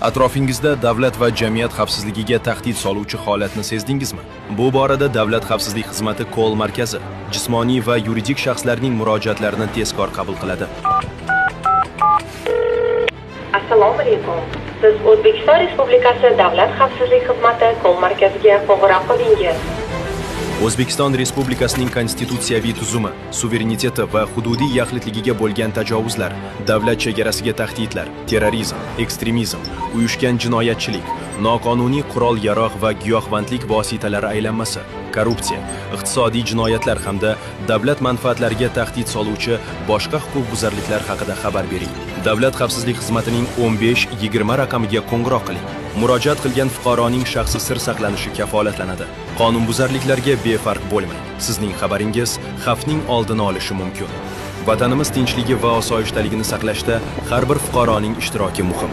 Atrofingizda davlat va jamiyat xavfsizligiga tahdid soluvchi holatni sezdingizmi? Bu borada Davlat xavfsizlik xizmati call markazi jismoniy va yuridik shaxslarning murojaatlarini tezkor qabul qiladi. Assalomu alaykum. Siz O'zbekiston Respublikasi Davlat xavfsizlik xizmati call markaziga qo'ng'iroq qildingiz. O'zbekiston Respublikasining konstitutsiyaviy tuzumi, suvereniteti va hududiy yaxlitligiga bo'lgan tajovuzlar, davlat chegarasiga tahdidlar, terrorizm, ekstremizm, uyushgan jinoyatchilik, noqonuniy qurol-yarog' va giyohvandlik vositalari aylanmasi, korrupsiya, iqtisodiy jinoyatlar hamda davlat manfaatlariga tahdid soluvchi boshqa huquqbuzarliklar haqida xabar bering. Davlat xavfsizlik xizmatining 15 20 raqamiga qo'ng'iroq qiling. Murojaat qilgan fuqaroning shaxsi sir saqlanishi kafolatlanadi. Qonunbuzarliklarga befarq bo'lmang. Sizning xabaringiz xavfning oldini olishi mumkin. Vatanimiz tinchligi va osoyishtaligini saqlashda har bir fuqaroning ishtiroki muhim.